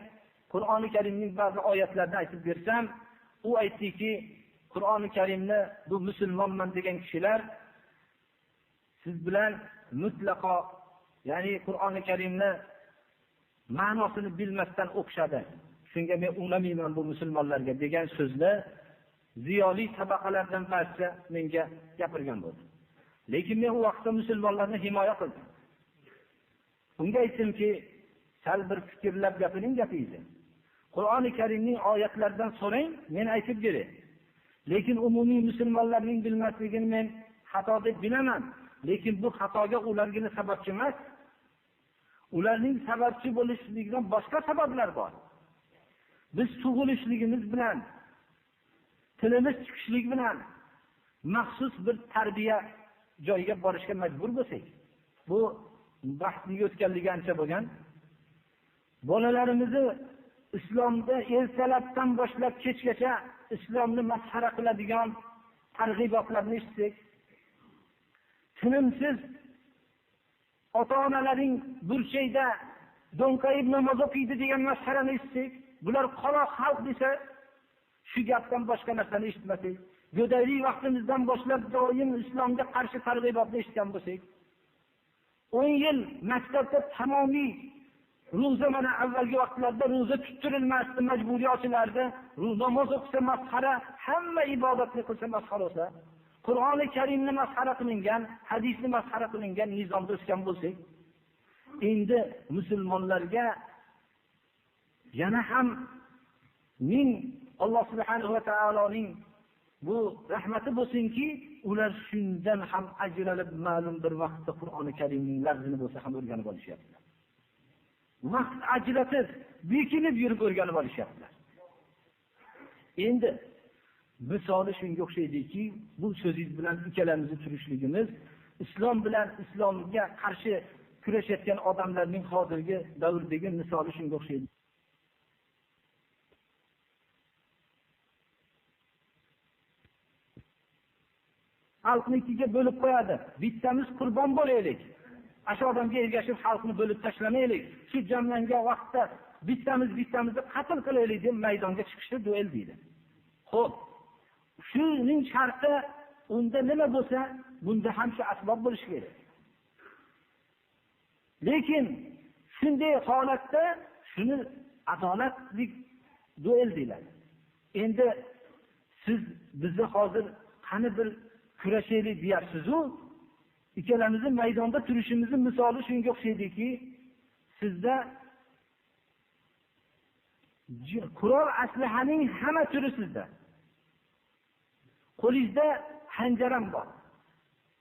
Qur'oni Karimning ba'zi oyatlarini aytib bersam, u aytdiki, Qur'oni Karimni bu musulmonman degan kishilar siz bilan mutlaqo, ya'ni Qur'oni Karimni ma'nosini bilmasdan o'qishadi. Shunga men unamayman bu musulmonlarga degan so'zni ziyoli tabaqalardan ba'zisi menga gapirgan bo'ldi. Lekin men u vaqtda musulmonlarni himoya qildim. Unga aytdimki, sal bir fikrlab gapiring gapingizni. Qur'oni Karimning oyatlaridan so'rang, men aytib beray. Lekin umumiy musulmonlarning bilmasligini men xato deb bilaman. Lekin bu xatoga ulargina sababchi emas. Ularning sababchi bo'lishligidan boshqa sabablar bor. Biz tug'ilishligimiz bilan, tilimiz chiqishlik bilan maxsus bir tarbiya joyiga borishga majbur bo'lsak, bu bahsning o'tganligi ancha bo'lgan. Bolalarimizni islomda ertalabdan boshlab kechgacha islomni masxara qiladigan targ'ibotlarni eshitsak, tinimsiz ota-onalaring burchakda do'nqayib namoz o'qiydi degan masxarani eshitsak, bular qoloq xalq desa, shu gapdan boshqa narsani eshitmasak, go'daylik vaqtimizdan boshlab doim islomga qarshi targ'ibotni eshitgan bo'lsak, 10 yil maktabda tamomiy ro'za, mana avvalgi vaqtlarda ro'za tuttirilmasdi, majburiy ochilardi, namoz o'qisa masxara, hamma ibodatni qilsa masxara bo'lsa, Qur'oni Karimni masxara qilingan, hadisni masxara qilingan nizomda o'sgan bo'lsak, endi musulmonlarga yana ham ming Alloh subhanahu va taoloning bu rahmati bo'lsinki, ular shundan ham ajralib ma'lum bir vaqtda Qur'oni Karimning lafzini bo'lsa ham o'rganib olishyaptilar. Vaqt ajratib, bekinib yurib o'rganib olishyaptilar. Endi misoli shunga o'xshaydiki, bu so'zingiz bilan ikkalamizni turishligimiz islom bilan islomga qarshi kurashayotgan odamlarning hozirgi davrdagi misoli shunga o'xshaydi. Xalqni ikkiga bo'lib qo'yadi. Bittamiz qurbon bo'laylik. Ashu odamga ergashib xalqni bo'lib tashlamaylik. Shu jamlangan vaqtda bittamiz bittamizni qatl qilaylik deb maydonga chiqishdi, duel deydi. Xo'p, shuning sharti unda nima bo'lsa, bunda ham shu asbob bo'lishi kerak. Lekin shunday holatda shuni adolatlik duel deyiladi. Endi siz bizni hozir qani bir kurashaylik deyapsiz-u, ikkalamizni maydonda turishimizning misoli shunga o'xshaydiki, sizda qurol aslahaning hamma turi sizda. Qo'lingizda xanjar ham bor.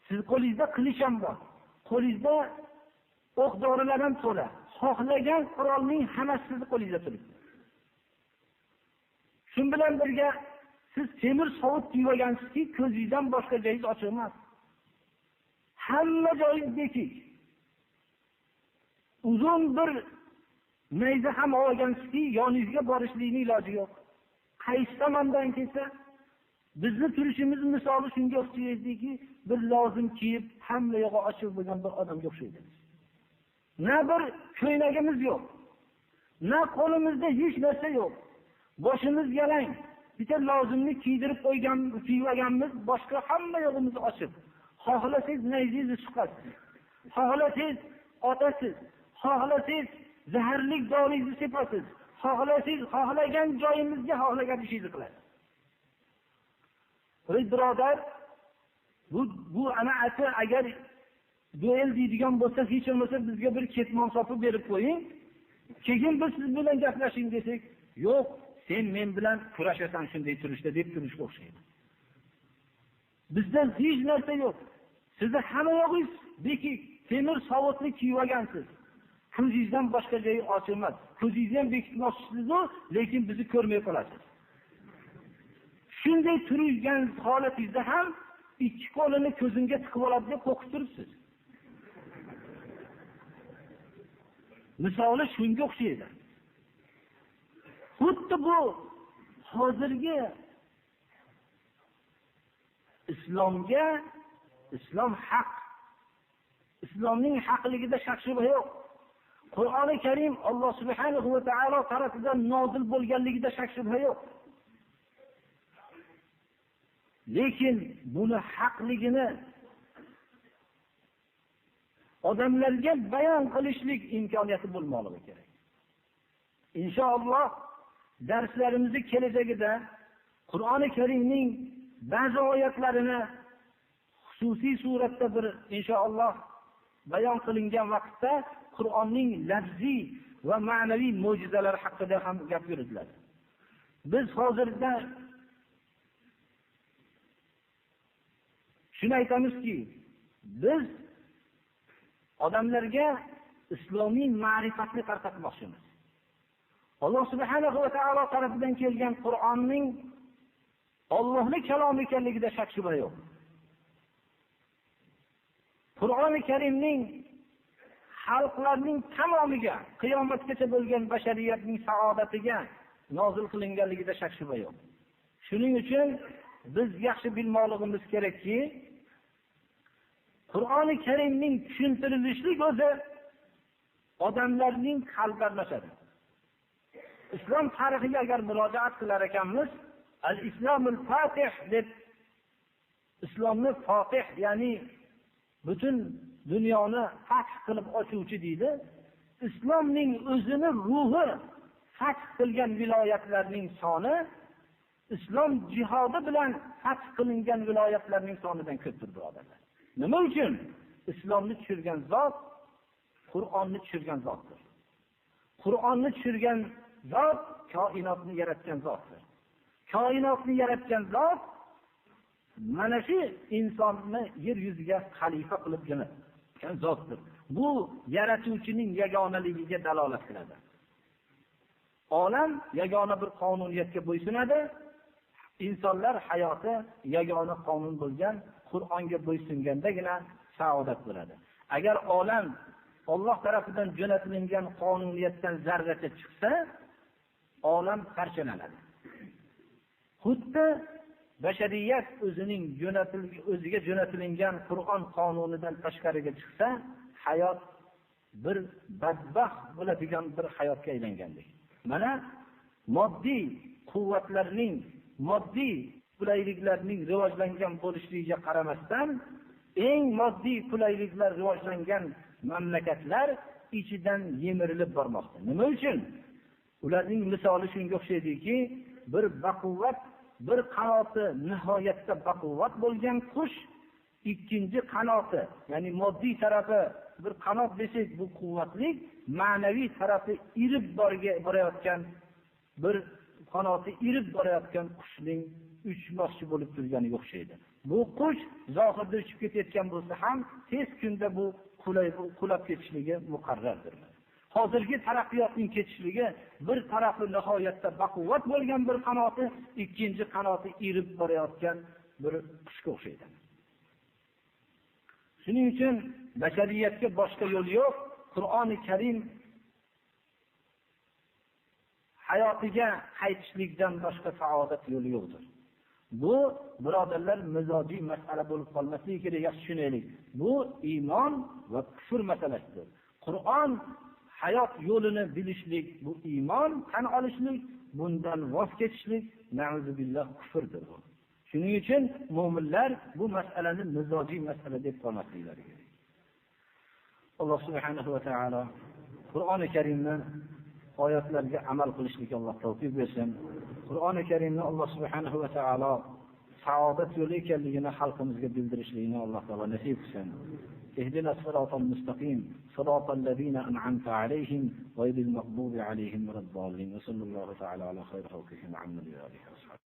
Siz qo'lingizda qilich ham bor. Qo'lingizda o'q dorilar ham to'la. Xohlagan qurolning hammasi sizni qo'lingizda turibdi. Shu bilan birga siz temir sovut kiyib olgansizki, ko'zingizdan boshqa joyingiz ochiq emas. Hamma joyingiz bekik. Uzun bir nayza ham olgansizki, yoningizga borishlikning iloji yo'q. Qaysi tomondan kelsa, bizni turishimiz misoli shunga o'xshaydiki, bir lozim kiyib, hamma yog'i ochiq bo'lgan bir odamga o'xshaydi. Na bir ko'ylagimiz yo'q, na qo'limizda hech narsa yo'q. Boshimiz yalang, bitta lozimni kiydirib qo'ygan, kiyib olganmiz, boshqa hamma yog'imiz ochiq. Xohlasangiz nayzingizni suqasiz, xohlasangiz otasiz, xohlasangiz zaharlik doringizni sepasiz, xohlasangiz xohlagan joyimizga xohlagan ishingizni qilasiz. Ey birodar, bu ana ati agar duel deydigan bo'lsa, hech bo'lmasa bizga bir ketmon sopib berib qo'ying, keyin biz siz bilan gaplashing desak, yo'q, sen men bilan kurashasan shunday turishda deb turishga o'xshaydi. Bizda hech narsa yo'q. Sizda hamma yo'g'ingiz bekik, temir sovutni kiyib olgansiz. Ko'zingizdan boshqa joyi ochiq emas. Ko'zingizni ham bekitmoqchisiz-u, lekin bizni ko'rmay qolasiz. Shunday turgan holatingizda ham ikki qo'lini ko'zimga tiqib oladi deb qo'rqib turibsiz. Misoli shunga o'xshaydi. Xuddi bu hozirgi islomga, islom haq. Islomning haqligida shak shubha yo'q. Qur'oni Karim Alloh subhanahu va taolo tarafidan nozil bo'lganligida shak shubha yo'q. Lekin buni haqligini odamlarga bayon qilishlik imkoniyati bo'lmoqligi kerak. Inshaalloh darslarimizni kelajagida Qur'oni Karimning ba'zi oyatlarini xususiy suratda bir inshaalloh bayon qilingan vaqtda Qur'onning lafziy va ma'naviy mo'jizalari haqida ham gap yuritiladi. Biz hozirda shuni aytamizki, biz odamlarga islomiy ma'rifatni tarqatmoqchimiz. Alloh subhanahu va taolo tarafidan kelgan Qur'onning Allohning kalomi ekanligida shak shubha yo'q. Qur'oni Karimning xalqlarning tamomiga, qiyomatgacha bo'lgan bashariyatning saodatiga nozil qilinganligida shak shubha yo'q. Shuning uchun biz yaxshi bilmoqligimiz kerakki, Qur'oni Karimning tushuntirilishlik o'zi odamlarning qalblarini ochadi. Islom tarixiga agar murojaat qilar ekanmiz, al-islomul fatih deb islomni fotih, ya'ni butun dunyoni fath qilib ochuvchi deydi. Islomning o'zini ruhi fath qilgan viloyatlarning soni islom jihodi bilan fath qilingan viloyatlarning sonidan ko'pdir, birodarlar. Nima uchun? Islomni tushirgan zot Qur'onni tushirgan zotdir. Qur'onni tushirgan zot koinotni yaratgan zotdir. Koinotni yaratgan zot mana shu insonni yer yuziga xalifa qilib jo'natgan zotdir. Bu yaratuvchining yagonaligiga dalolat qiladi. Olam yagona bir qonuniyatga bo'ysunadi. Insonlar hayoti yagona qonun bo'lgan Qur'onga bo'ysungandagina saodat bo'ladi. Agar olam Alloh tarafidan jo'natilgan qonuniyatdan zarracha chiqsa, olam parchalanadi. Xuddi bashariyat o'zining o'ziga jo'natilgan Qur'on qonunidan tashqariga chiqsa, hayot bir badbaxt bo'ladigan bir hayotga aylangandek. Mana moddiy quvvatlarning, moddiy qulayliklarning rivojlangan bo'lishligiga qaramasdan, eng moddiy qulayliklar rivojlangan mamlakatlar ichidan yemirilib bormoqda. Nima uchun? Ularning misoli shunga o'xshaydiki, bir baquvvat, bir qanoti nihoyatda baquvvat bo'lgan qush, ikkinchi qanoti, ya'ni moddiy tarafi bir qanot desak bu quvvatli, ma'naviy tarafi irib borayotgan bir qanoti irib borayotgan qushning uchmoqchi bo'lib turganiga o'xshaydi. Bu qush zohirda uchib ketayotgan bo'lsa ham tez kunda bu qulab ketishligi muqarrardir. Hozirgi taraqqiyotning ketishligi bir tarafi nihoyatda baquvvat bo'lgan bir qanoti, ikkinchi qanoti irib borayotgan bir qushga o'xshaydi. Shuning uchun bashariyatga boshqa yo'l yo'q. Qur'oni Karim hayotiga qaytishlikdan boshqa saodat yo'li yo'qdir. Bu birodarlar mizojiy masala bo'lib qolmasligi kerak, yaxshi tushunaylik. Bu iymon va kufr masalasidir. Qur'on hayot yo'lini bilishlik, bu iymon tan olishlik, bundan voz kechishlik na'uzubillah kufrdir bu. Shuning uchun mu'minlar bu masalani mizojiy masala deb qolmasliklari kerak. Alloh subhanahu va taolo Qur'oni Karimni oyatlarga amal qilishlikka Alloh tavfiq bersin. Qur'oni Karimni Alloh subhanahu va taolo saodat yo'li ekanligini xalqimizga bildirishlikni Alloh taolo nasib qilsin. اهدنا الصراط المستقيم صراط الذين أنعمت عليهم غير المغضوب عليهم ولا الضالين وصلى الله تعالى على خير خلقه محمد وآله وصحبه.